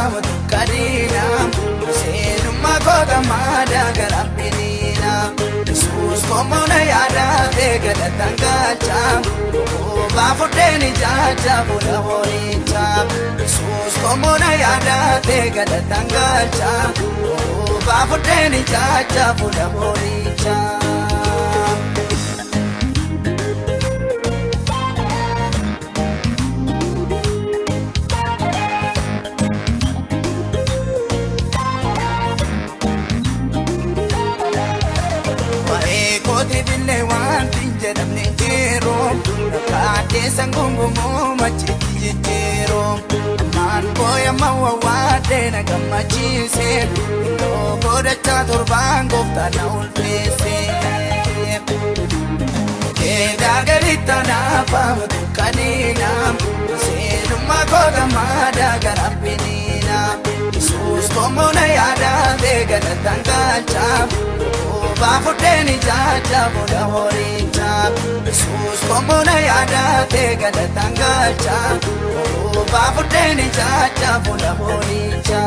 faamatu kadiina seenummaa koo gammadaa gara biniina Yesuus komoona yaadaatee galataan galcha Obaa fudheen ijaaja fuula horicha Yesuus komoona yaadaatee galataan galcha Obaa fudheen ijaaja fuula horicha. Kooti wanti jedhamne jiru Kaaddeessan gungumu machitti jijjiiru Ammaan booya mawwaadhee na gammachiise Iddoo godhachaa torbaan gooftaan na ulfeesse Keedaa gaditti anaaf haamatu kaniina Seenummaa koo gammadaa gara biniina Yesuus komoona yaadaatee galataan galcha Obaa fudheen ijaaja fuula horicha Yesuus komoona yaadaatee galataan galcha Obaa fudheen ijaaja fuula horicha.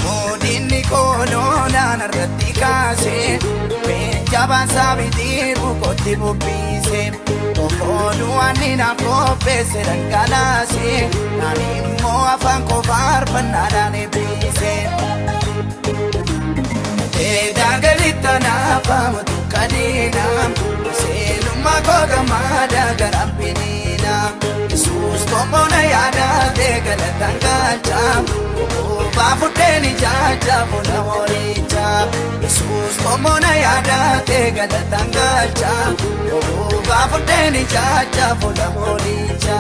Moodinni kooloonaan irratti kaasee Jabaan sabitii rukotti bubbise Tokoonu waan naaf qopheesse dhangalaase Naan immoo afaan koo faarfannaadhaan eebbise Eedaa galitti anaaf haamatu kadiina Seenummaa koo gammadaa gara biniina Yesuus komoona yaadaatee galataan galcha Obaa fudheen ijaaja fuula horicha Yesuus komoona yaadaatee galataan galcha Obaa fudheen ijaaja fuula horicha.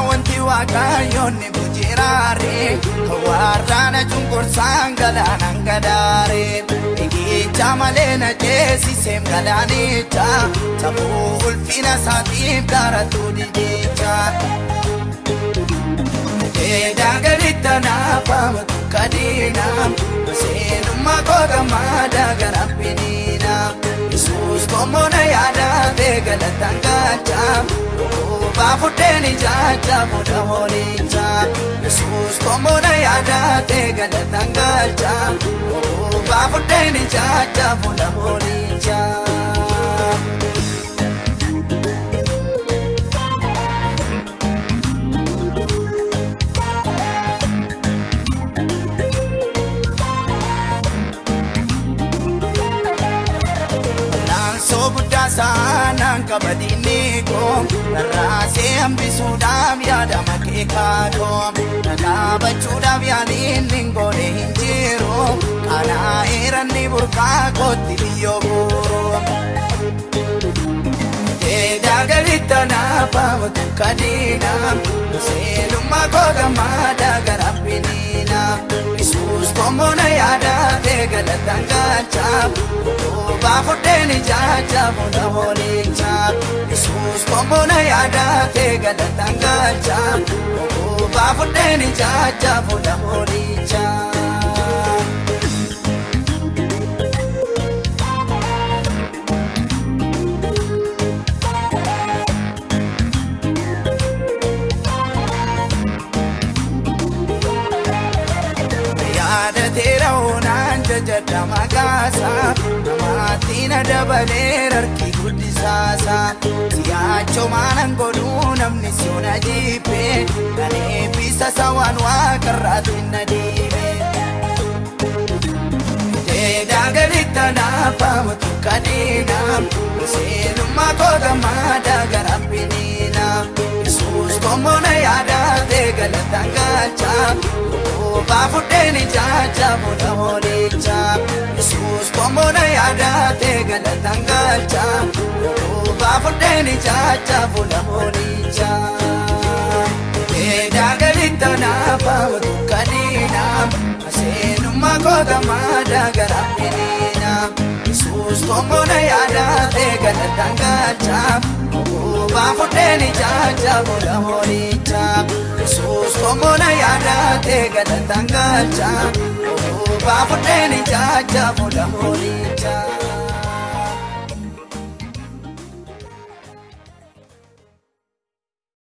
Wanti waaqayyoon ni bujiraare Warraana cunqursaan galaanaan gadaare Riqicha malee na ceesiseem galaanicha Safuu ulfina isaatiif gaaratu didicha Eedaa gaditti anaaf haamatu kadiina Seenummaa koo gammadaa gara biniina Yesuus komoona yaadaatee galataan galcha Obaa fudheen ijaaja fuula horicha Yesuus komoona yaadaatee galataan galcha Obaa fudheen ijaaja fuula horicha. Laansoo guddaa saanaan qabadinni koo Rarraasee hambisuudhaaf yaadama keekaa koo Dhagaabachuudhaaf yaaliin hin goone hin jiru Qanaa'eeranni burqaa kootti biyyoo guuru Eedaa galitti anaaf haamatu kadiina Seenummaa koo gammadaa gara biniina Yesuus komoona yaadaatee galataan galcha Obaa fudheen ijaaja fuula horicha Yesuus komoona yaadaatee galataan galcha Obaa fudheen ijaaja fuula horicha. Yaadateera oonaan jajadha maqaasa Namaatti na dabalee harki guddisaasa Siyaachoo maanan godhuu namni si ona jiipe Kan eebbisa sawaan waaqarraatti na dhiibe Eedaa galitti anaaf haamatu kadiina Seenummaa koo gammadaa gara biniina Yesuus komoona yaadaatee galataan galcha Obaa fudheen ijaaja fuula horicha Yesuus komoona yaadaatee galataan galcha Obaa fudheen ijaaja fuula horicha. Eedaa galitti anaaf haamatu kadiina koo gammada gara finiina. Yesuus tombona yaadate galataan galcha. Obaa fudheen ijaaja fuula horicha. Yesuus tombona yaadate galataan galcha. Obaa fudheen ijaaja fuula horicha.